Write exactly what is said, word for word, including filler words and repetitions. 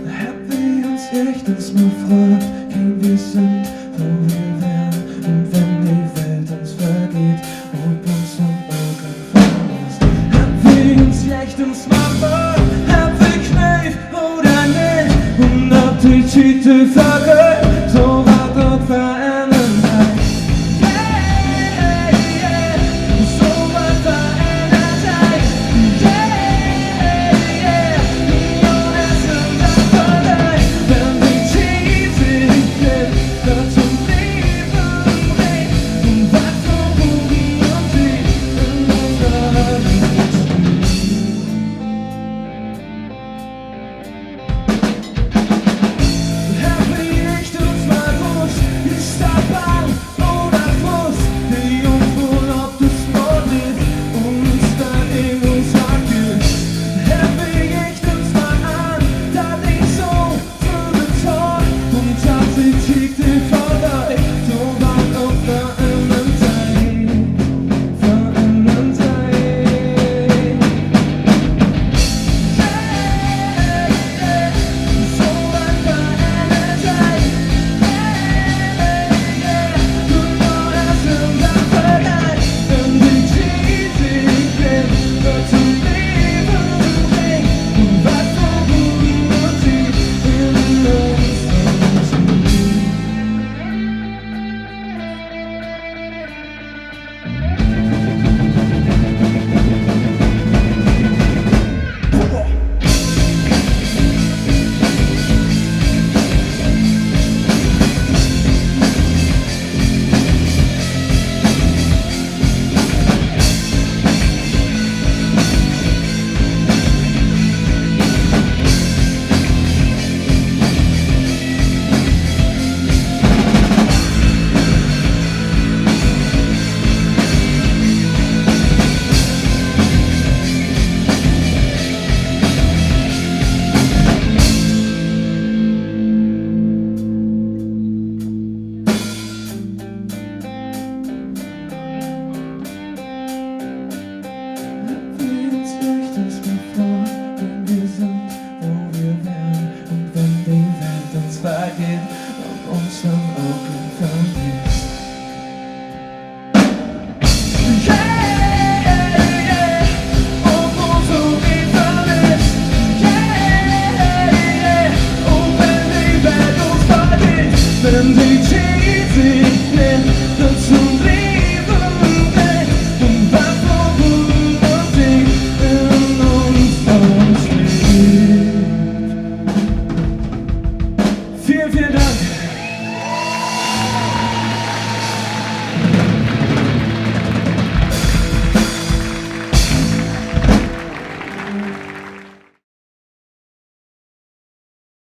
Hebbt wi uns jichtens mal fraagt, keen wi sünd, wo wi weren, un wenn de Welt uns vergeet, op uns un ok an Verlust? Hebbt wi uns jichtens mal fraagt, hebbt wi kneet oder nich, un op de Tiet vergeiht?